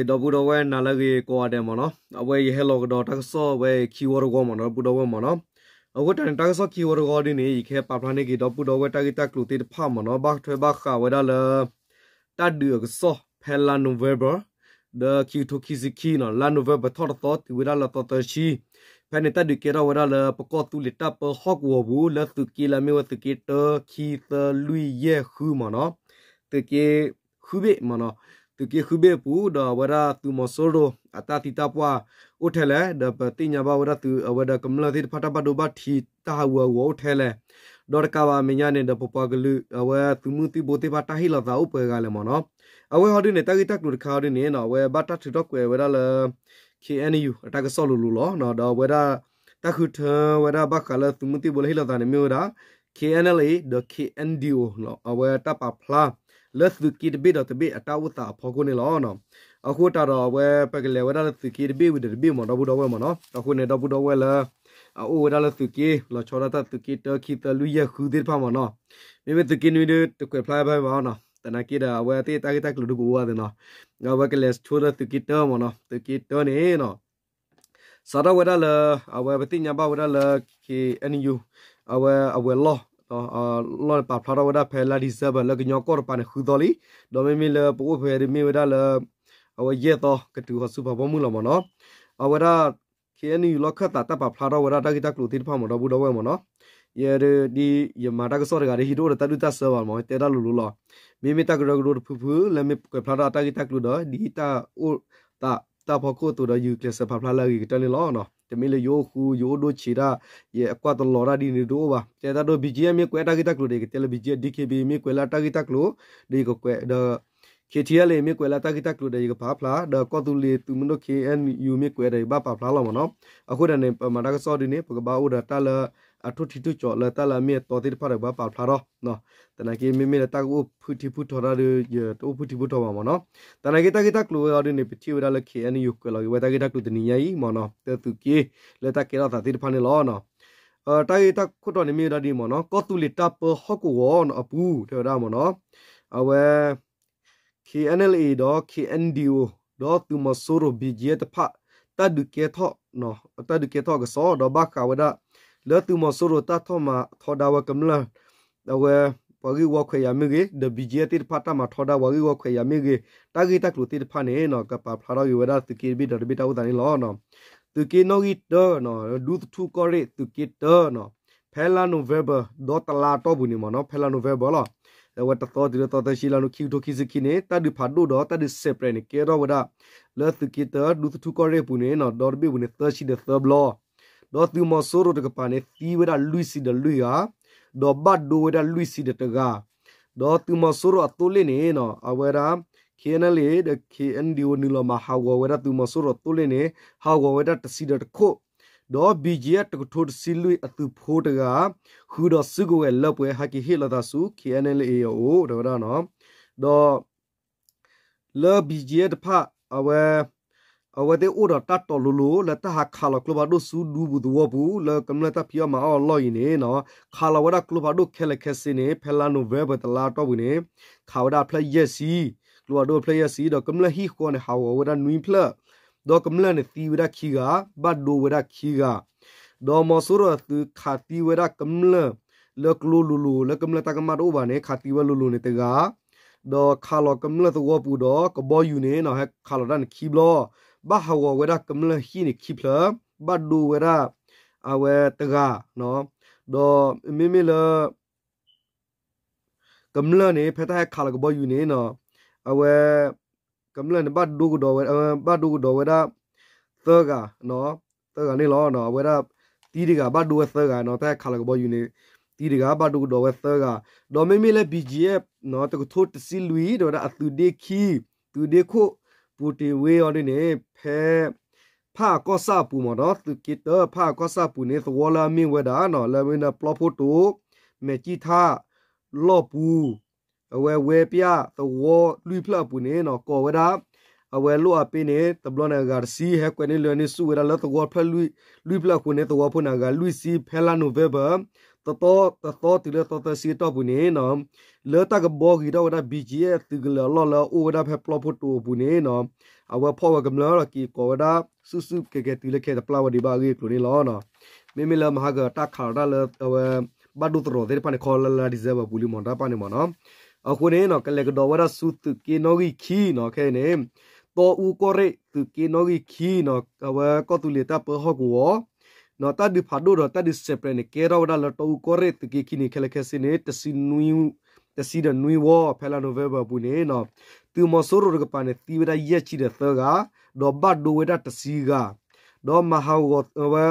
ဒီပုၢ်ဒီဝဲၢ်နၤလၢအဂ့ၤကိးဂၤဒဲးမ့ၢ်နီၤ, အဝဲယဟဲလီၤကဒီးတၢ်ကစီၣ်ဝဲခံဝီတဝီမ့ၢ်နီၤ ဒီပုၢ်ဒီဝဲၢ်မ့ၢ်နီၤ. အဃိတၢ်န့ၣ် တၢ်ကစီၣ်ခံဝီတဝီဒ်န့ၣ် ယကဟဲပာ်ဖျါန့ၢ်က့ၤဒီပုၢ်ဒီဝဲၢ်တၢ်ဂ့ၢ်တၢ်ကျိၤသ့ၣ်တဖၣ်မ့ၢ်နီၤ ဘၣ်ထွဲဘၣ်ဃးဝဲဒၣ်လၢ တၢ်ဒုးအကစီၣ် ဖဲလါ November ဒီးခံကထိခံဆံခံနီၤ, လါ November ထီၣ်တသီတုၤဝဲဒၣ်လၢသီသၢဆံ, ဖဲန့ၣ်တၢ်ဒုးကဲထီၣ်ဝဲဒၣ်လၢပကီၢ်သူလ့ၤတၢ်ပၢဟီၣ်ကဝီၤပူၤ လၢသုးက့လၢအမ့ၢ်ဝဲသုးက့တၢ ခံ သၢ လွံၢ် ယဲၢ် ဃုမ့ၢ်နီၤ, သုးက့ ဃုဘ့ၣ်မ့ၢ်နီၤ, သုးက့ဃုဘ့ၣ်အပူၤ ဒီးအဝဲဒၣ်သုးမီၤစိရိၤအတၢ်သံတၢ်ပှၢ်အိၣ်ထဲလဲၣ်, ဒီးပသ့ၣ်ညါဘၣ်ဝဲဒၣ်သုးအဝဲဒီးကမျၢၢ်သ့ၣ်တဖၣ်တၢ်ဘၣ်ဒိဘၣ်ထံးတၢ်ဟးဂူာ်ဟးဂီၤအိၣ်ထဲလဲၣ်, ဒီးတကးဘၣ်အမဲာ်ညါန့ၣ် ဒီးပပှၤကလုာ်အဝဲသုးမုၢ်သံၣ်ဘိသ့ၣ်တဖၣ်တၢ်ဟ့ၣ်လီၤသးအိၣ်ပှဲၤဂၤလဲၣ်မ့ၢ်နီၤ. အဝဲဟီဒ်န့ၣ် တၢ်ဂ့ၢ်တၢ်ကျိၤတခါဟီဒ်န့ၣ်နီၤ အဝဲဘၣ်တၢ်ထုးထီၣ်ကွဲးဝဲဒၣ်လၢ K N U အတၢ်ကစီၣ်လိၤလိၤလီၤ. ဒီးအဝဲဒၣ် တၢ်ဃုထၢဝဲဒၣ်ဘၣ်ဃးလၢသုးမုၢ်သံၣ်ဘိလၢဟ့ၣ်လီၤသးန့ၣ်မ့ၢ်ဝဲဒၣ် K N L A ဒီး K N D O အဝဲတၢ်ပာ်ဖျါ လၢသုးက့တဘ့ၣ်ဒီးတဘ့ၣ်အတၢ်အိၣ်သးအဖီခိၣ်န့ၣ်လီၤ. အဃိတၢ်ဒီးအဝဲပကလဲၤဝဲဒၣ်လၢသုးက့တဘ့ၣ်ဝံၤဒီးတဘ့ၣ်မ့ၢ်ဒီပုၢ်ဒီဝဲၢ်မ့ၢ်နီၤ. အဃိန့ၣ် ဒီပုၢ်ဒီဝဲၢ်လၢ အအိၣ်ဝဲဒၣ်လၢသုးက့ လီၤဆီဒၣ်တၢ်သုးက့တၢ ခံ သၢ လွံၢ် ယဲၢ် ဃုသ့ၣ်တဖၣ်မ့ၢ်နီၤ, မ့မ့ၢ်သုးက့နွံဒုးတကွဲးဖျါဘၣ်ဘၣ်နီၤ, သနာ်က့ဒီးအဝဲသ့ၣ်တၢ်ဂ့ၢ်တၢ်ကျိၤဒုးကအိၣ်ဝဲသ့ၣ်နီၤ. အဝဲကလဲၤဆိလၢသုးက့တၢမ့ၢ်နီၤ, သုးက့တၢန့ၣ်နီၤ စးထီၣ်ဝဲဒၣ်လၢ အဝဲပသ့ၣ်ညါဘၣ်ဝဲဒၣ်လၢ K N U အဝဲအဝဲၤလီၢ် လီၢ်န့ၣ်ပာ်ဖျါထီၣ်ဝဲဒၣ်ဖဲလါ December လၢကညီကီၢ်တပၤန့ၣ်ဃုသီလံ, ဒီးမ့မ့ၢ်လၢပအိၣ်ဖဲဒ်မ့ၢ်ဝဲဒၣ်လၢ အဝဲယဲၢ်သီကတုၤဃီၤဆူဖးဖီမုၢ်လီၤမ့ၢ်နီၤ. အဝဲဒၣ် K N U လီၢ်ခၢၣ်သးတၢ်ပာ်ဖျါထီၣ်ဝဲဒၣ်တၢ်ဂ့ၢ်တၢ်ကျိၤသ့ၣ်တဖၣ်မ့ၢ်ဒီပုၢ်ဒီဝဲၢ်မ့ၢ်နီၤ. ယဲဒ် ယမၤတၢ်ကစီၣ်တဂၤဒီးဟံးတအိၣ်ဒီးတၢ်ဒုၣ်တၢ်ဆၢဘၣ်မ့ၢ် တဲတၢ်လိၤလိၤလီၤ. မ့မ့ၢ်တၢ်ကရၢကရိတဖုဖုလၢမ့ၢ်ကွဲးဖျါထီၣ်တၢ်ဂ့ၢ်တၢ်ကျိၤဒီး ဒ်တၢ်အိၣ်သးတၢ်ဖီခိၣ်အသိးဒီး ယကျဲးစၢးပာ်ဖျါလၢအဂ့ၤကတၢၢ်န့ၣ်လီၤ. တမ့ၢ်လၢယအိၣ်ဃူယအိၣ်ဒိၣ်ဆံးတၢ် ယအကွၢ်တလီၤတၢ်ဒ်န့ၣ်တအိၣ်ဘၣ်. တဲတၢ်ဒိ B G F မ့ၢ်ကွဲးတၢ်ဂ့ၢ်တၢ်ကျိၤဒီး ယကတဲလၢ B G F, D K B A မ့ၢ်ကွဲးလၢတၢ်ဂ့ၢ်တၢ်ကျိၤဒီးယကကွဲးဒီး K T L A မ့ၢ်ကွဲးလၢတၢ်ဂ့ၢ်တၢ်ကျိၤဒီးယကပာ်ဖျါ, ဒီးကီၢ်သူလ့ၤသုးမုၢ်ဒိၣ် K N U မ့ၢ်ကွဲးဒီးယကဘၣ်ပာ်ဖျါလီၤမ့ၢ်နီၤ. အဃိဒ်န့ၣ် ပမၤတၢ်ကစီၣ်ဒ်န့ၣ် ပကဘၣ်အိၣ်ဒီးတၢ်လၢအထူၣ်ထံထူၣ်ကၠီးလၢတၢ်လၢအမ့ၢ်အတီသ့ၣ်တဖၣ်ဒီးကဘၣ်ပာ်ဖျါထီၣ် သနာ်က့မ့မ့ၢ်လၢတၢ်ကအိၣ်ဖုၣ်ထံဖုၣ်ထီတၢ်ဒီး ယတအိၣ်ဖုၣ်ထံဖုၣ်ထီဘၣ်မ့ၢ်နီၤ. သနာ်က့တၢ်ဂ့ၢ်တၢ်ကျိၤဝဲအီၤဒ်န့ၣ် ပထံၣ်ဝဲဒၣ်လၢ K N U ကွဲးလီၤက့ၤဝဲတၢ်ဂ့ၢ်တၢ်ကျိၤတနံၤညါအံၤမ့ၢ်နီၤ တၢ်သုးက့လၢတၢ်ကဲထီၣ်သးသ့ၣ်တဖၣ်န့ၣ်လီၤ. တၢ်ဂ့ၢ်တၢ်ခိၣ်တီန့ၣ်မ့ၢ်ဝဲဒၣ်ဒ်မ့ၢ်နီၤ ကီၢ်သူလ့ၤတၢ်ပၢဟီၣ်ကဝီၤအပူၤ တဲဝဲဒၣ်မ့ၢ်နီၤ အဝဲ K N L A ဒီး K N D O ဒီးသုးမီၤစိရိၤ B G F တဖၣ် တၢ်ဒုးကဲထီၣ် တၢ်ဒုးကဲထီၣ်အကစီၣ် ဒီးဘၣ်ဃးဝဲဒၣ် လၢသုးမီၤစိရိၤတၢ်ထီၣ်မၤထီဒါဝဲကမျၢၢ် အဝဲ ပှၤဂ့ၢ်ဝီခွဲးယာ်မ့ၢ်ဂ့ၤ ဒီး B G F သ့ၣ်တဖၣ်တၢ်မၤထီဒါပှၤဂ့ၢ်ဝီခွဲးယာ်မ့ၢ်ဂ့ၤ တၢ်ဂ့ၢ်တၢ်ကျိၤသ့ၣ်တဖၣ်န့ၣ် ကပာ်ဖျါထီၣ်က့ၤဝဲဒၣ်သုးက့တဘ့ၣ်ဒီးတဘ့ၣ်တၢ်အိၣ်သးန့ၣ်လီၤ. သုးက့နီၣ်ဂံၢ်တၢ ဒူသထူၣ်ကီၢ်ရ့ၣ်သုးက့တၢ ဖဲလါ November ဒီးတလါအတီၢ်ပူၤန့ၣ်မ့ၢ်နီၤ ဖဲလါ November လီၤ. အဝဲတသီတုၤလၢသီသၢဆံလါ ခံကထိခံဆံခံန့ၣ် တၢ်ဒုးဖးဒိၣ်ဒီးတၢ်ဒုးစဲးပြဲးန့ၣ် ကဲထီၣ်ဝဲဒၣ် လၢသုးက့တၢ ဒူသထူၣ်ကီၢ်ရ့ၣ်အပူၤန့ၣ် ဒီတဘ့ၣ်ပူၤန့ၣ် သၢဆံဒီးသၢဘျီ ဒီးသုးမီၤစိရိၤတကပၤန့ၣ် သံဝဲဒၣ်လွံၢ်ဆံဒီးလွံၢ်ဂၤ ဒီးဘၣ်ဒိဝဲဒၣ်လွံၢ်ဆံဒီးတဂၤ ဒီးသုးမီၤစိရိၤအသိလ့ၣ်န့ၣ် အဝဲဒၣ် K N L A ဒီး K N D O နုာ်လီၤမၤဟးဂီၤဝဲဒၣ်သုးမီၤစိရိၤအသိလ့ၣ်န့ၣ် ဟးဂီၤဝဲဒၣ်တဆံဒီးတခိၣ် ဒီး B G F တကထိတဆံလွံၢ်အသုးဖိတဂၤ ဃုာ်ဒီးစုကဝဲၤလၢပှဲၤဟဲက့ၤဟ့ၣ်လီၤသးဆူ K N L A အအိၣ် တဲဝဲဒၣ်နီၤ ဒီး လၢ B G F တဖၣ် အဝဲ အဝဲသ့ၣ်အိၣ်ဒီးတၢ်တီၤလိၤလိၤ လၢတၢ်ဟးခးလီၤကျိဖးဒိၣ်ဆူဒူပူၤသဝီပူၤ လၢကမျၢၢ်တၢ်ဖံးအီၣ်မၤအီၣ်အလီၢ်အံၤန့ၣ်နီၤ ခးလီၤဝဲဒၣ်ကျိဖးဒိၣ်ခဲလၢာ်ခဲဆ့န့ၣ် ဖဲလါ November တလါအတီၢ်ပူၤန့ၣ် ခးဝဲဒၣ်အဖျၢၣ်ယဲၢ်ဆံ ကျိဖးဒိၣ်အဖျၢၣ်ယဲၢ်ဆံ ဒီးကမျၢၢ်ဟံၣ်ဃီန့ၣ် ဟးဂီၤဝဲဒၣ်နွံဖျၢၣ် ဒီးကမျၢၢ်န့ၣ်သံဝဲဒၣ်ခံဂၤ ဘၣ်ဒိဝဲဒၣ်ခံဂၤ ဒီးမီၤစိရိၤအသုးခးသံဝဲဒၣ်ကမျၢၢ် လၢကျိလိၤလိၤ လၢကမျၢၢ်တၢ်ကမၣ်တအိၣ်ဘၣ်န့ၣ် ခးသံဝဲလိၤလိၤန့ၣ်တဂၤ ဒီးခးလီၤကမျၢၢ်သဝီပူၤဒီးကဘီယူၤန့ၣ် ဟဲခးလီၤတၢ်န့ၣ်ခံဘျီ ဘၣ်ဟးဂီၤဝဲဒၣ်ကမျၢၢ်ဟံၣ်န့ၣ်ခံဖျၢၣ် ဘၣ်ဒိဝဲဒၣ် အဝဲတဂၤ ဒီးမ့မ့ၢ်လၢ ကမျၢၢ်န့ၣ် ဖဲတၢ်ဟဲခးလီၤကဘီယူၤန့ၣ် အဝဲ ကမျၢၢ်န့ၣ် ဘၣ်ဒိကဒီးဝဲ ဘၣ်ဒိကဒီးဝဲဒၣ် သၢဂၤ သၢဂၤန့ၣ်လီၤ. အဝဲဒၣ်သံတဂၤ ဘၣ်ဒိဝဲသၢဂၤနီၤ တၢ်ဟဲခးလီၤကဘီယူၤန့ၣ် သံတဂၤ ဘၣ်ဒိကဒီးဝဲသၢဂၤ ဒီးမ့မ့ၢ်လၢ B G F တကထိတဆံလွံၢ် တဲဝဲဒၣ်အသုးဒ့ခံ သုးဒ့ခိၣ် ပူၤတ့ၢ်ဝ့အီၤဒ်န့ၣ် ဖဲ ဖၣ်အကီၢ်ဆၣ်အပူၤမ့ၢ်နီၤ သုးက့တၢ ဖၣ်အကီၢ်ဆၣ်အပူၤန့ၣ် သဝီလၢအမ့ၢ်ဝဲဒၣ်နီၤ လၢမ့ၢ်ပျီဖိတိၤ မဲာ်ကံၣ်ထၣ် လီၢ်ပူၤ အဝဲဝဲပျၢ်သဝီလွံၢ်ဖျၢၣ်အပူၤန့ၣ်နီၤ ကိးဝဲဒၣ် အဝဲလိၣ်အပ့ၤန့ၣ် တဘျီန့ၣ်အဂၤတဆံ ဟဲကွဲးန့ၢ်လၢန့ၢ်ဆူၣ်ဝဲဒၣ်လၢသဝီဖျၢၣ်လွံၢ်ဖျၢၣ်အဃိန့ၣ် သဝီဖိန့ၣ်အဂၤလွံၢ်ဆံ ဖဲလါ November တသီတုၤလၢသီသၢဆံအတီၢ်ပူၤန့ၣ် လၢတၢ်ကဘှီဂ့ၤထီၣ်ဝဲဒၣ် ဘံၣ်ကၠံၣ်အဲၣ် သုးကလၢၤအလီၢ်လၢအအိၣ်ဝဲဒၣ်ဖဲပျီဖိတိၤအပူၤန့ၣ် အဝဲဖီၣ်ဝဲကမျၢၢ်လီၤက့ၤကိးဝဲဒၣ် စုစုကဲၤကဲၤတုၤလၢခဲအံၤတပျၢ်ဝဲဒံးဘၣ်အဂ့ၢ်အကျိၤန့ၣ်လီၤ. မ့မ့ၢ်လၢမဟါကတၢ်ခးလီၤတၢ်လၢအဝဲ ဘၣ်ဒိတရီးသ့ၣ်တဖၣ်န့ၣ် ခီလၢလါ December ပူၤလံမ့ၢ်တၢ်ပၢ်န့ၣ်မ့ၢ်နီၤ. အဃိန့ၣ် ကလဲၤကဒီးဝဲဒၣ်ဆူသုးက့နီၣ်ဂံၢ်ခံနီၤ ခဲအံၤန့ၣ် တီအူကီၢ်ရ့ၣ်သုးက့နီၣ်ဂံၢ်ခံနီၤ အဝဲကီၢ်သူလ့ၤတၢ်ပၢဟီၣ်ကဝီၤ တၢ်ဒုးဖးဒိၣ်ဒီးတၢ်ဒုး separate န့ၣ် ကဲထီၣ်ဝဲဒၣ်လၢတီအူကီၢ်ရ့ၣ်သုးက့ခံန့ၣ် ခဲလၢာ်ခဲဆ့န့ၣ် တဆံဒီးနွံဝီ ဖဲလါ November အပူၤန့ၣ် သုးမီၤစိရိၤတကပၤန့ၣ် သံဝဲဒၣ်ယဲၢ်ဆံဒီးသၢဂၤ ဒီးဘၣ်ဒိဝဲဒၣ်တဆံဂၤ ဒီးမၤဟးဂီၤဝဲ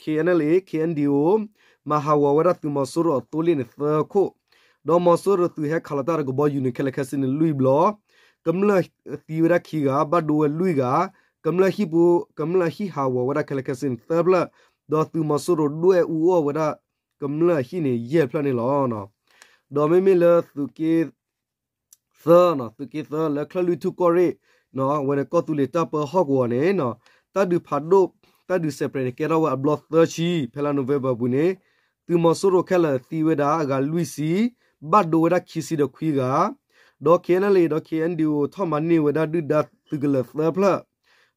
K N L A K N D O မၤဟးဂီၤဝဲဒၣ်သုးမီၤစိရိၤအသိလ့ၣ်န့ၣ်သၢခိၣ် ဒီးမီၤစိရိၤသုးဟဲခးလီၤတၢ်ဒီးကဘီယူၤန့ၣ် ခဲလၢာ်ခဲဆ့န့ၣ် လွံၢ်ဘျီ ကမျၢၢ်သံဝဲဒၣ်ခံဂၤ ဘၣ်ဒိဝဲလွံၢ်ဂၤ ကမျၢၢ်ဟံၣ်ပူၤ ကမျၢၢ်ဟံၣ်ဟးဂီၤဝဲဒၣ်ခဲလၢာ်ခဲဆ့န့ၣ် သၢဖျၢၣ် ဒီးသုးမီၤစိရိၤဒွဲၣ်အူအီၣ်ဝဲဒၣ် ကမျၢၢ်ဟံၣ်န့ၣ် ယဲၢ်ဖျၢၣ်န့ၣ်လီၤ. ဒီးမ့မ့ၢ်လၢသုးက့ သၢနီၤ သုးက့သၢလၢချၢၣ်လွံၢ်ထူၣ်ကီၢ်ရ့ၣ် အဝဲန့ၣ်ကီၢ်သူလ့ၤတၢ်ပၢဟီၣ်ကဝီၤန့ၣ် တၢ်ဒုးဖးဒိၣ် တၢ်ဒုး separate န့ၣ် ကဲထီၣ်ဝဲအဘျီသၢဆံ ဖဲလါ November ပူၤန့ၣ် သုးမီၤစိရိၤခဲလၢာ်သံဝဲဒၣ်အဂၤလွံၢ်ဆံ ဘၣ်ဒိဝဲဒၣ်ခံဆံဒီးခွံဂၤ ဒီး K N L A ဒီး K N D O ထီၣ်မၤန့ၢ်ဝဲဒၣ်ဒုၣ်ဒါသုးကလၢၤသၢဖျၢၣ်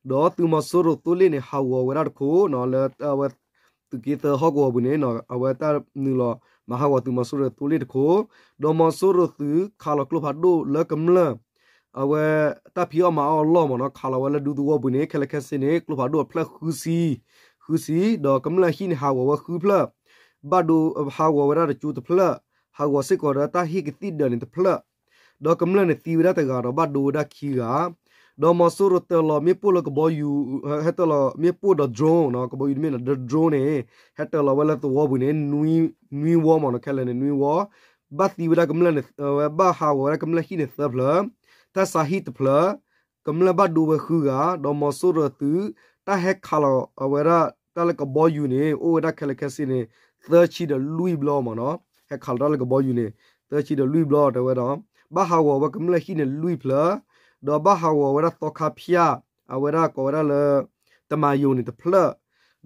ဒီးသုးမီၤစိရိၤသိလ့ၣ်န့ၣ် ဟးဂီၤဝဲဒၣ်တခိၣ်လၢအဝဲ သုးက့သၢဟီၣ်ကဝီၤပူၤန့ၣ် အဝဲတၢ်နုာ်လီၤမၤဟးဂီၤသုးမီၤစိရိၤသိလ့ၣ်တခိၣ် ဒီးမီၤစိရိၤသုးခးလီၤကျိဖးဒိၣ်လၢကမျၢၢ် အဝဲတၢ်ဖံးအီၣ်မၤအီၣ်အလီၢ်မ့ၢ်နီၤ ခးလီၤဝဲလၢဒူသဝီပူၤန့ၣ် ခဲလၢာ်ခဲဆ့န့ၣ် ကျိဖးဒိၣ်အဖျၢၣ်ဃုဆံ ဃုဆံ ဒီးကမျၢၢ်ဟံၣ်န့ၣ် ဟးဂီၤဝဲဃုဖျၢၣ် ဘၣ်ဒိဟးဂီၤဝဲဒၣ်တကၠိတဖျၢၣ် ဟးဂီၤစ့ၢ်ကီးဒီးတၢ်ဟ့ၣ်ကသံၣ်ဒၢးန့ၣ်တဖျၢၣ် ဒီးကမျၢၢ်န့ၣ်သံဝဲဒၣ်တဂၤဒီးဘၣ်ဒိဝဲဒၣ်ခံဂၤ ဒီးမီၤစိရိၤတၢၤလီၤမ့ၣ်ပိၢ်လၢကဘီယူၤ ဟဲတၢၤလီၤမ့ၣ်ပိၢ်ဒီး drone နီၤ ကဘီယူၤတမ့ၢ်နီၤ ဒီး drone န့ၣ် ဟဲတၢၤလီၤဝဲလၢသဝီပူၤန့ၣ် နွံဝီမ့ၢ်နီၤ ခဲလၢာ်န့ၣ် နွံဝီ ဘၣ်သံဝဲဒၣ်ကမျၢၢ်န့ၣ် ဝဲဘၣ်ဟးဂီၤဝဲဒၣ်ကမျၢၢ်ဟံၣ်န့ၣ်သၢဖျၢၣ် တၢ်ဆါဟံၣ်တဖျၢၣ် ကမျၢၢ်ဘၣ်ဒိဝဲဃုဂၤ ဒီးမီၤစိရိၤသုး တၢ်ဟဲခးလီၤအဝဲဒၣ်တၢ်လၢကဘီယူၤန့ၣ် အိၣ်ဝဲဒၣ်ခဲလၢာ်ခဲဆ့န့ၣ် သၢဆံဒီးလွံၢ်ဘျီမ့ၢ်နီၤ ဟဲခးလီၤတၢ်လၢကဘီယူၤန့ၣ် သၢဆံဒီးလွံၢ်ဘျီတဲဝဲဒီး ဘၣ်ဟးဂီၤဝဲကမျၢၢ်ဟံၣ်န့ၣ်လွံၢ်ဖျၢၣ် ဒီးဘၣ်ဟးဂီၤဝဲဒၣ်သီခါဖၠၣ် အဝဲဒၣ်ကိးဝဲဒၣ်လၢ တမၤယိၤန့ၣ်တဖျၢၣ်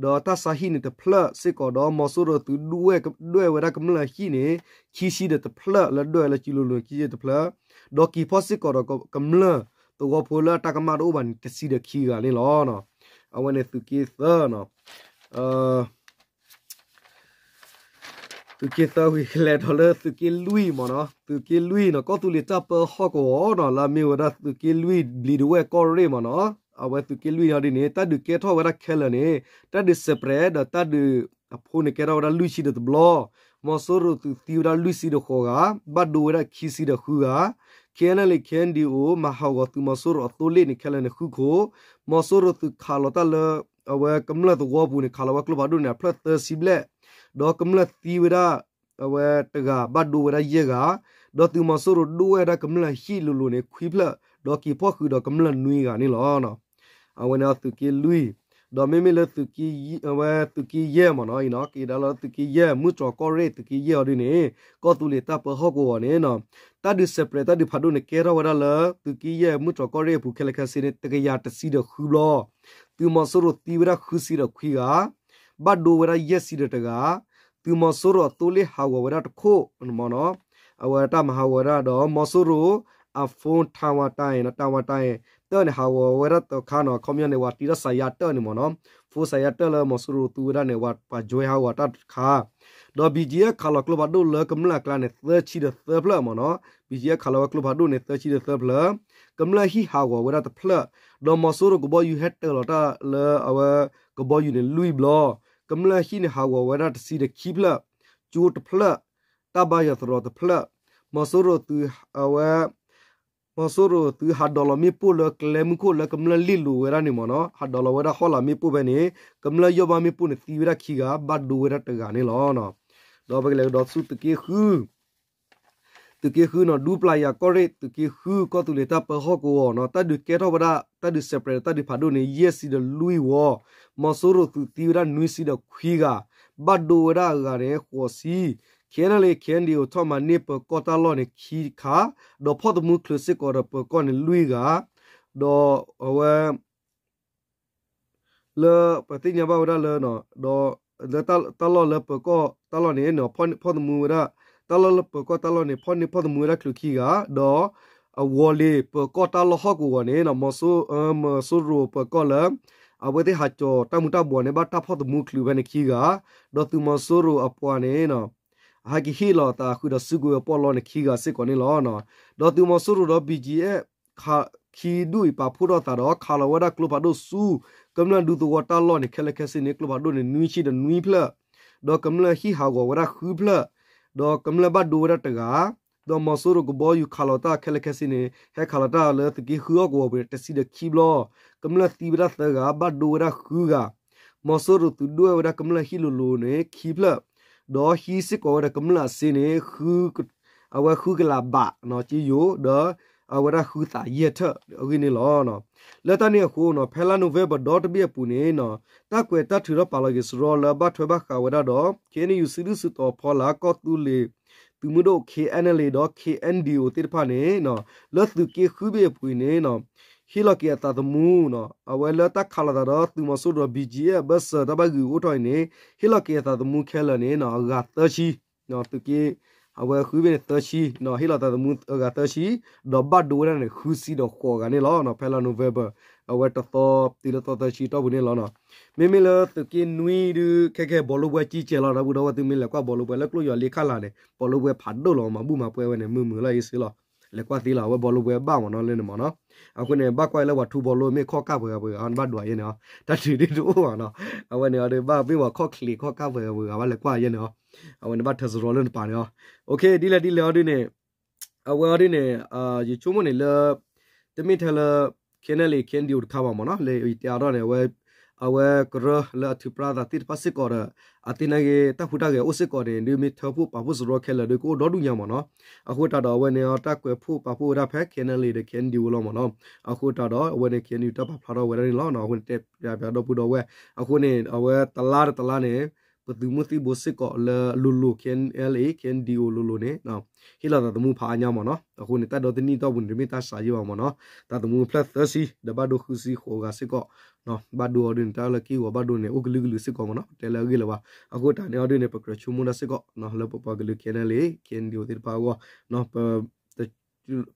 ဒီးတၢ်ဆါဟံၣ်န့ၣ်တဖျၢၣ်စ့ၢ်ကီးဒီး မီၤစိရိၤသုးဒွဲၣ်ဝဲဒၣ်ကမျၢၢ်ဟံၣ်န့ၣ် ခံဆံဒီးတဖျၢၣ် လၢဒွဲၣ်လၢကံလိၤလိၤခံဆံတဖျၢၣ် ဒီးက့ၤဖီၣ်စ့ၢ်ကီးဒီးကမျၢၢ်သဝီဖိလၢအတၢ်ကမၣ်တအိၣ်ဘၣ်န့ၣ် တဆံဒီးခံဂၤန့ၣ်လီၤ. အဝဲန့ၣ်သုးက့သၢ သုးက့သၢဝံၤ လဲၤဒီးလၢသုးက့လွံၢ်မ့ၢ်နီၤ သုးက့လွံၢ်နီၤ ကီၢ်သူလ့ၤတၢ်ပၢဟီၣ်ကဝီၤနီၤ လၢအမ့ၢ်ဝဲဒၣ်သုးက့လွံၢ် ဘျံးဒဝဲၢ်ကီၢ်ရ့ၣ်မ့ၢ်နီၤ အဝဲသုးက့လွံၢ်န့ၣ်ဒ်န့ၣ် တၢ်ဒုးကဲထီၣ်ဝဲဒၣ်ခဲလၢာ်န့ၣ် တၢ်ဒုး separate ဒီးတၢ်ဒုးအဖိန့ၣ်ကဲထီၣ်ဝဲဒၣ်လွံၢ်ဆံဒီးတဘျီ မီၤစိရိၤသုးသံဝဲဒၣ်လွံၢ်ဆံဒီးဃိးဂၤ ဘၣ်ဒိဝဲဒၣ်ခံဆံဒီးဃုဂၤ K N L A K N D O မၤဟးဂီၤသုးမီၤစိရိၤအသိလ့ၣ်န့ၣ် ခဲလၢာ်န့ၣ်ဃုခိၣ် မီၤစိရိၤသုးခးလီၤတၢ်လၢ အဝဲကမျၢၢ်သဝီပူၤန့ၣ် ခးလီၤဝဲကျိဖးဒိၣ်န့ၣ် အဖျၢၣ်သၢဆံဘျဲၣ် ဒီးကမျၢၢ်သံဝဲဒၣ် အဝဲတဂၤ ဘၣ်ဒိဝဲဒၣ်ယဲၢ်ဂၤ ဒီးသုးမီၤစိရိၤဒိၣ်ဝဲဒၣ်ကမျၢၢ်ဟံၣ်လိၤလိၤန့ၣ် ခွံဖျၢၣ် ဒီးက့ၤဖီၣ်ဃုာ်ဒီးကမျၢၢ်နွံဂၤန့ၣ်လီၤ. အဝဲန့ၣ်သုးက့လွံၢ် ဒီးမ့မ့ၢ်လၢ အဝဲသုးက့ယဲၢ်မ့ၢ်နီၤ က့ၤဒၣ်လၢသုးက့ယဲၢ် မုၢ်တြီၤကီၢ်ရ့ၣ် သုးက့ယဲၢ်အီၤဒ်န့ၣ် ကီၢ်သူလ့ၤတၢ်ပၢဟီၣ်ကဝီၤန့ၣ် တၢ်ဒုး separate တၢ်ဒုးဖးဒိၣ်န့ၣ် ကဲထီၣ်ဝဲဒၣ်လၢ သုးက့ယဲၢ် မုၢ်တြီၤကီၢ်ရ့ၣ်အပူၤခဲလၢာ်ခဲဆ့န့ၣ် တကယၤတဆံဒီးဃုဘျီ သုးမီၤစိရိၤသံဝဲဒၣ်ဃုဆံဒီးခွံဂၤ ဘၣ်ဒိဝဲဒၣ်ယဲၢ်ဆံဒီးတဂၤ သုးမီၤစိရိၤအသိလ့ၣ်ဟးဂီၤဝဲဒၣ်တခိၣ်မ့ၢ်နီၤ အဝဲတၢ်မၤဟးဂီၤဝဲဒၣ်ဒီး မီၤစိရိၤ အ phone တၢ်ဝါတၢ်အံၤ တၢ်ဝါတၢ်အံၤ တၢၢ်န့ၣ် ဟးဂီၤဝဲဒၣ်တခါနီၤ ခီပညီန့ၣ် ဝဲတံၤတၢ်စးယါတၢၢ်န့ၣ်မ့ၢ်နီၤ phone စးယါတၢၢ်လၢမီၤစိရိၤသူဝဲဒၣ်န့ၣ် ဝဲပှၤ join ဟးဂီၤတၢ်တခါ ဒီး B G F ခးလီၤကျိဖးဒိၣ်လၢကမျၢၢ်အကျါန့ၣ် သၢဆံဒီးသၢဖျၢၣ်မ့ၢ်နီၤ B G F ခးလီၤဝဲကျိဖးဒိၣ်န့ၣ် သၢဆံဒီးသၢဖျၢၣ် ကမျၢၢ်ဟံၣ်ဟးဂီၤဝဲဒၣ်တဖျၢၣ် ဒီးမီၤစိရိၤကဘီယူၤဟဲတၢၤလီၤတၢ်လၢအဝဲကဘီယူၤန့ၣ်လွံၢ်ဘျီ ကမျၢၢ်ဟံၣ်န့ၣ်ဟးဂီၤဝဲဒၣ်တဆံဒီးခံဖျၢၣ် ကၠိတဖျၢၣ် တၢ်ဘါယွၤသရိာ်တဖျၢၣ် မီၤစိရိၤသုး အဝဲ မီၤစိရိၤသုးဟးဒိးလီၤမ့ၣ်ပိၢ်လၢကျဲမုၢ်ခိၣ်လၢကမျၢၢ်လ့ၣ်လိၤဝဲဒၣ်န့ၣ်မ့ၢ်နီၤ ဟးဒိးလီၤဝဲဒၣ်ဟီၣ်လာ်မ့ၣ်ပိၢ်ဖဲန့ၣ် ကမျၢၢ်ယီၢ်ဘၣ်မ့ၣ်ပိၢ်န့ၣ်သံဝဲဒၣ်ခံဂၤ ဘၣ်ဒိဝဲဒၣ်တဂၤန့ၣ်လီၤ. ဒီးပကလဲၤကဒီးဆူသုးက့ဃု သုးက့ဃုနီၤ ဒူပျၢ်ယၤကီၢ်ရ့ၣ် သုးက့ဃု ကီၢ်သူလ့ၤတၢ်ပၢဟီၣ်ကဝီၤနီၤ တၢ်ဒုးကဲထီၣ်ဝဲဒၣ် တၢ်ဒုး separate တၢ်ဒုးဖးဒိၣ်န့ၣ် ယဲၢ်ဆံဒီးလွံၢ်ဝီ မီၤစိရိၤသုးသံဝဲဒၣ်နွံဆံဒီးခွံဂၤ ဘၣ်ဒိဝဲဒၣ်အဂၤန့ၣ် ဃိးဆံ K N L A K N D O ထီၣ်မၤန့ၢ်ပၢၤကီၢ်တၢ်လီၢ်န့ၣ်ခံခါ ဒီးဖီၣ်သမူချုးစ့ၢ်ကီးဒီးပၢၤကီၢ်န့ၣ်လွံၢ်ဂၤ ဒီးအဝဲ လၢပသ့ၣ်ညါဘၣ်ဝဲဒၣ်လၢ ဒီး လၢတၢ်လီၢ်လၢပၢၤကီၢ်တၢ်လီၢ်န့ၣ် ဖီၣ်သမူဝဲဒၣ်, တၢ်လီၢ်လၢပၢၤကီၢ်တၢ်လီၢ်န့ၣ် ဖီၣ်န့ၢ်ဖီၣ်သမူဝဲဒၣ်ချုးခံဂၤ, ဒီးအဝီၤလ့ၤပၢၤကီၢ်တၢ်လီၢ်ဟီၣ်ကဝီၤန့ၣ် မီၤစိရိၤပၢၤကီၢ်လၢ အဝဲသ့ၣ်ဟးကၠီၤတၢ်မူၤတၢ်ဘှီးန့ၣ် ဘၣ်တၢ်ဖီၣ်သမူချုးဖဲန့ၣ်ခံဂၤ, ဒီးသုးမီၤစိရိၤအပှၤန့ၣ် အဟဲက့ၤဟ့ၣ်လီၤအသးဃုာ်ဒီးစုကဝဲၤပီၣ်လီန့ၣ်ခံဂၤစ့ၢ်ကီးန့ၣ်လီၤ. ဒီးသုးမီၤစိရိၤဒီး ဘံၣ်ကၠံၣ်အဲၣ် ခံဒူၣ်အံၤပာ်ဖှိၣ်ထီၣ်သးဒီး ခးလီၤဝဲဒၣ်ကျိဖးဒိၣ်ဆူ ကမျၢၢ်ဒူသဝီတၢ်လီၢ်န့ၣ် ခဲလၢာ်ခဲဆ့န့ၣ် ကျိဖးဒိၣ်န့ၣ် နွံဆံဒီးနွံဖျၢၣ်, ဒီးကမျၢၢ်ဟံၣ်ဟးဂီၤဝဲဒၣ်ဃုဖျၢၣ်, ဒီးကမျၢၢ်ဘၣ်ဒိဝဲဒၣ်တဂၤ, ဒီးမီၤစိရိၤကဘီယူၤခးလီၤတၢ်ခဲလၢာ်ခဲဆ့န့ၣ် ဟဲခးလီၤတၢ်လၢသုးက့ဃုဟီၣ်ကဝီၤပူၤန့ၣ် တဆံဒီးခံဘျီ, ကမျၢၢ်သံဝဲဒၣ်သၢဂၤ ဘၣ်ဒိဝဲဒၣ်ဃုဂၤ, မီၤစိရိၤသုးဒွဲၣ်ဝဲဒၣ်ကမျၢၢ်ဟံၣ်လိၤလိၤန့ၣ် ခံဖျၢၣ်, ဒီးဟံးစ့ၢ်ကီးဝဲဒၣ်ကမျၢၢ်အစ့န့ၣ် အဝဲဃုကလးဘး ကယိၤ ဒီးအဝဲဒၣ်ဃုသးယဲၢ်ထၢၣ်အဂ့ၢ်န့ၣ်လီၤ. လၢတၢ်န့ၣ်အဃိနီၤ ဖဲလါနိၣ်ဝ့ဘၢၣ်ဒီတဘ့ၣ်အပူၤန့ၣ်နီၤ တၢ်ကွဲးတၢ်ထုးထီၣ်ပာ်လီၤက့ၤစရီလၢဘၣ်ထွဲဘၣ်ဃးဝဲဒၣ်ဒီး ခ့ၣ်အဲၣ်ယူၣ် စုဒုၣ်စုတီၤဖီလာ် ကီၢ်သူလ့ၤသုးမုၢ်ဒိၣ် ခ့ၣ်အဲၣ်ယူၣ် ဒီး ခ့ၣ်အဲၣ်ယူၣ် သ့ၣ်တဖၣ်န့ၣ် လၢသုးက့ဃုဘ့ၣ်အပူၤန့ၣ်နီၤ ဟ့ၣ်လီၤက့ၤအသးသမူ အဝဲလၢတၢ်ခးလိာ်သးဒီးသုးမီၤစိရိၤဒီး ဘံၣ်ကၠံၣ်အဲၣ် ဘၢၣ်စၢၤတၢ်ဘၣ်ဂ့ၢ်အိၣ်ထီၣ်အံၤန့ၣ် ဟ့ၣ်လီၤက့ၤအသးသမူခဲလၢာ်န့ၣ် အဂၤသၢဆံ သုးက့ အဝဲဃုဘ့ၣ်န့ၣ်သၢဆံ ဟ့ၣ်လီၤသးသမူအဂၤသၢဆံ ဒီးဘၣ်ဒိဝဲဒၣ်န့ၣ် ဃုဆံဒီးဃိးဂၤန့ၣ်လီၤ. ဖဲလါနိၣ်ဝ့ဘၢၣ် အဝဲတသီတုၤလၢသီသၢဆံတီၢ်ပူၤန့ၣ်လီၤ. မ့မ့ၢ်လၢသုးက့နွံဒုး ခဲကဲဘီလိပှဲၤကံကဲလီၤ ဒီပုၢ်ဒီဝဲၢ် သုမ့ၢ်လဲၤကွၢ်ဘီလိပှဲၤလၢကျိယွၤလ့ခၣ်လာ်န့ၣ် ဘီလိပှဲၤဖးဒိၣ်လီၤ မၤဘူၣ်မၤပှဲၤဝဲန့ၣ် မုာ်မုာ်လီၤအံၤစ့လီၤ လဲၤကွၢ်သ့လီၤ အဝဲဘီလိပှဲၤဘၣ်မ့ၢ်နီၤလၢန့ၣ်မ့ၢ်နီၤ အဃိန့ၣ် ဘၣ်ကွၢ်လၢပှၤထူဘီလိမ့ၢ်ခီၣ်ကၢ်ပှဲၤဂၤပှဲၤဂၤ နဘၣ်ဒွးယဲန့ၣ်အီၤ တၢ်ထုးဒ်တအိၣ်ဘၣ်နီၤ အဝဲန့ၣ်အီၤဒီး ဘၣ်မ့ၢ်ပှၤခီၣ်ချ့ခီၣ်ကၢ်ပှဲၤဂၤပှဲၤဂၤ ဘၣ်လဲၤကွၢ်ယဲန့ၣ်အီၤ အဝဲန့ၣ်ဘၣ်ထၢစရီလၢနပာ်န့ၣ်အီၤ ဒ်လဲၣ်ဒ်လဲၣ်အီၤဒ်န့ၣ် အဝဲအီၤဒ်န့ၣ် ယဆိကမိၣ်န့ၣ်လၢ တမ့ၢ်ထဲလၢ ခ့ၣ်အဲၣ်ယူၣ် ခ့ၣ်အဲၣ်ယူၣ် တခါဘၣ်မ့ၢ်နီၤ လၢယတဲအါထီၣ်န့ၣ် အဝဲ အဝဲကရၢလၢအထုးပြါသးသ့ၣ်တဖၣ်စ့ၢ်ကီးဒီး အသ့ၣ်နာ်က့ တၢ်ဟူးတၢ်ဂဲၤအိၣ်စ့ၢ်ကီးန့ၣ် ဒ်မ့ၢ်ထၢဖှိၣ်ပာ်ဖှိၣ်စရီခဲလၢာ်ဒီး ကအိၣ်ဒီဒူၣ်ညါမ့ၢ်နီၤ အဃိသတးဒီး အဝဲန့ၣ်အီၤ တၢ်ကွဲးဖှိၣ်ပာ်ဖှိၣ်ဝဲဒၣ်ဖဲ ခ့ၣ်အဲၣ်ယူၣ် ဒီး ခ့ၣ်အဲၣ်ယူၣ် လီၤမ့ၢ်နီၤ အဃိသတးဒီး အဝဲန့ၣ် ခ့ၣ်အဲၣ်ယူၣ် တၢ်ပာ်ဖျါထီၣ်ဝဲဒၣ်န့ၣ်လီၤ. အဃိန့ၣ် တဲပၠးပၠးဒီပုၢ်ဒီဝဲၢ် အဃိန့ၣ် အဝဲတလါဒီးတလါန့ၣ် ပသုးမုၢ်သံၣ်ဘိစ့ၢ်ကီးလၢအလိၤလိၤ ခ့ၣ်အဲၣ်ယူၣ် ခ့ၣ်အဲၣ်ယူၣ် လိၤလိၤန့ၣ် ဟ့ၣ်လီၤသးသမူဖးအါညါမ့ၢ်နီၤ. အဃိန့ၣ် တၢ်ဒီတနံၣ်တီၢ်ပူၤန့ၣ် တမ့ၢ်တၢ်စှၤယံာ်ဘၣ်မ့ၢ်နီၤ. သးသမူဖျၢၣ်သၢဆံ ဒီးဘၣ်ဒိဃုဆံဃိးဂၤစ့ၢ်ကီး ဘၣ်ဒိအီၤဒ်န့ၣ် တၢ်လၢက့ၢ်ဂီၤဘၣ်ဒိန့ၣ် အိၣ်ကလုာ်ကလုာ်စ့ၢ်ကီးမ့ၢ်နီၤ. တဲလၢအဂ့ၢ်လၢၤဘၣ်. အဃိတၢ်န့ၣ်အီၤဒ်န့ၣ် ပကြၢးဆိကမိၣ်တၢ်စ့ၢ်ကီး လၢပပှၤကလုာ် ခ့ၣ်အဲၣ်ယူၣ် သ့ၣ်တဖၣ်အဂီၢ်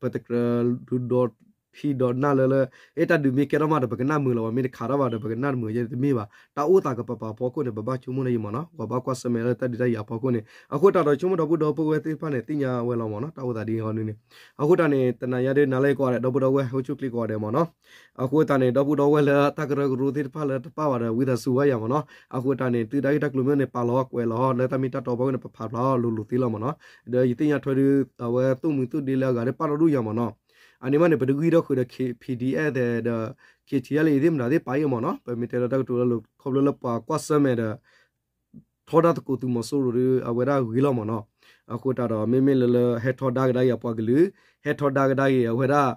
ပတကြၢးဒုးဒီဖံးဒီးနၢ်လၢလၢ အဲ တၢ်ဒုးမ့ၢ်ကဲထီၣ်မးဒီး ပကနၣ်မုာ်လီၤ. ပှၤမ့ၢ်တခးထီၣ်ဘၣ်ဒီး ပကနၣ်မုာ်ယဲတမ့ၢ်ဘၣ်. တၢ်အိၣ်သးကပာ်ပာ်အဖီခိၣ်န့ၣ် ပဘၣ်ဆိကမိၣ်တၢ်ယံာ်မ့ၢ်နီၤ. ပှၤဘၣ်ကွၢ်ဆၢၣ်မဲာ်လၢတၢ်ဒုးတၢ်ယၤအဖီခိၣ်န့ၣ် အဃိတၢ်ဒီး ဆိကမိၣ်ဒီပုၢ်ဒီဝဲၢ်သ့ၣ်တဖၣ်န့ၣ် သ့ၣ်ညါဝဲလီၤမ့ၢ်နီၤ. တၢ်အိၣ်သးဒ်အံၤန့ၣ် အဃိတၢ်န့ၣ် တနၤညါဒ်နၤလၢယကိးဂၤဒဲး ဒီပုၢ်ဒီဝဲၢ် အိၣ်ဆူၣ်ချ့ကိးဂၤဒဲးမ့ၢ်နီၤ. အဃိတၢ်န့ၣ် ဒီပုၢ်ဒီဝဲၢ်လၢတၢ်ကရၢကရိသ့ၣ်တဖၣ်လၢတပၣ်ဘၣ်ဒီး ဝံသးစူၤဝဲယၤမ့ၢ်နီၤ. အဃိတၢ်န့ၣ် သုတၢ်ဂ့ၢ်တၢ်ကျိၤမ့ၢ်န့ၣ် ပာ်လီၤကွဲးလီၤ လၢတၢ်မ့ၢ်တၢ်တီအဖီခိၣ်န့ၣ် ပဖးဖျါလိၤလိၤသ့လီၤမ့ၢ်နီၤ. ဒီးယသ့ၣ်ညါထွဲဒုး အဝဲသိၣ်မှံၤသိၣ်ဒ့လၢအဂၤဒီးပာ်လီၤဒိၣ်ယၤမ့ၢ်နီၤ. အန့ၣ်မးန့ၣ် ပတဂံၢ်ထီၣ်ဃုာ်ဒီး ခ့ၣ် PDF ဒီး ခ့ၣ်ထံၣ်အလံ သ့ၣ်မတၤသ့ၣ်ပာ်အံၤမ့ၢ်နီၤ. ပမ့ၢ်တဲလၢတၢ်ကတိၤလၢ ခီဖျိလၢပှၤကွၢ်ဆၢၣ်မဲာ်ဒီး ထီဒါသကိးသုးမီၤစိရိၤဒီး အဝဲဒၣ်ဂ့ၤလီၤမ့ၢ်နီၤ. အဃိတၢ်ဒီး မ့မ့ၢ်လၢလၢဟဲထီဒါကဒါက့ၤအပှၤကလုာ် ဟဲထီဒါကဒါက့ၤအဝဲဒၣ်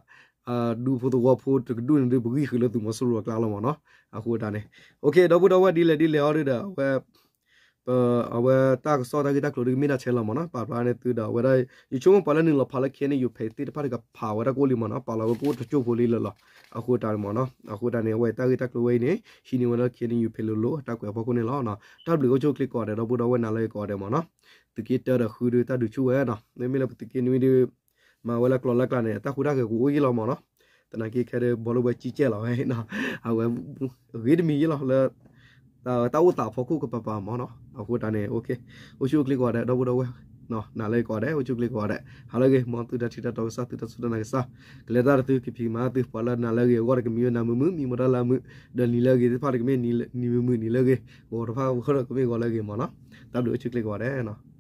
ဒူဖိသဝီဖိတကဒူၣ်န့ၣ်ဒီး ပဂံၢ်ဃုာ်လၢသုးမီၤစိရိၤအကျါလီၤမ့ၢ်နီၤ. အဃိတၢ်န့ၣ် okay ဒီပုၢ်ဒီဝဲၢ် ဒ်လဲၣ်ဒ်လဲၣ်အီၤဒီး အဝဲ ပ အဝဲတၢ်ကစီၣ်တၢ်ဂ့ၢ်တၢ်ကျိၤဒ်ကမ့ၢ်တၢ်ဆဲးလီၤမ့ၢ်နီၤ. ပာ်ဖျါန့ၢ်သုဒီး အဝဲဒၣ် ယဆိကမိၣ်ပှၤလၢနုာ်လီၤဖးလၢ KNU page သ့ၣ်တဖၣ်ဒီးကဖးဝဲဒၣ်ကအိၣ်လံမ့ၢ်နီၤ. ပာ်လီၤဝဲကအိၣ်တကၠိၢ်ဖိလံလၢာ်လီၤ. အဃိတၢ်န့ၣ်မ့ၢ်နီၤ အဃိတၢ်န့ၣ် အဝဲတၢ်ဂ့ၢ်တၢ်ကျိၤဝဲအံၤန့ၣ် ဟံးန့ၢ်ဝဲလၢ KNU page လိၤလိၤ တၢ်ကွဲးအဖီခိၣ်န့ၣ်လီၤ. တၢ်ဘျုးအိၣ်ဆူၣ်အိၣ်ချ့ကိးဂၤဒဲး ဒီပုၢ်ဒီဝဲၢ်နၤလၢအဂ့ၤကိးဂၤဒဲးမ့ၢ်နီၤ. သုးက့တၢဒီးဃုဒုးတၢ်ဒုးဆူၣ်ဝဲနီၤ. မ့မ့ၢ်လၢပသုးက့နွံဒုး မၤဝဲလၢကျီလၢကျါန့ၣ် တၢ်ဟူးတၢ်ဂဲၤကအိၣ်ယံာ်လီၤမ့ၢ်နီၤ. သနာ်က့ခဲဒုး ဘီလိဝဲကံကဲလီၤဝဲနီၤ. အဝဲ ဂ့ၤတမံၤယံာ်လီၤလၢ တၢ်အိၣ်သးအဖီခိၣ်ကပၤပၤမ့ၢ်နီၤ. အဃိတၢ်န့ၣ် အိၣ်ဆူၣ်အိၣ်ချ့ကိးဂၤဒဲး ဒီပုၢ်ဒီဝဲၢ် နၤလၢအဂ့ၤကိးဂၤဒဲး အိၣ်ဆူၣ်အိၣ်ချ့ကိးဂၤဒဲး ဟါလၢအဂ့ၤ မ်သုတၢ်ထံၣ်တၢ်တီကစၢ် သုတၢ်စူၢ်တၢ်နာ်ကစၢ် ကလဲၤတၢ်တသု ကဖံးမၤသု ပှၤလၢနၤလၢအဂ့ၤအဂီၢ်ဒီး ကမံဝဲနၤမုာ်မုာ် မံမီၢ်တၢ်လၢအမုာ် ဒီးနံၤလၢအဂ့ၤသ့ၣ်တဖၣ်ဒီး ကမ့ၢ်နံၤမုာ်မုာ်နံၤလၢအဂ့ၤ ဂီၤတဖၣ်အဂီၢ်ဒီး ကမ့ၢ်ဂီၤလၢအဂ့ၤမ့ၢ်နီၤ. တၢ်ဘျုးအိၣ်ဆူၣ်အိၣ်ချ့ကိးဂၤဒဲးနီၤ.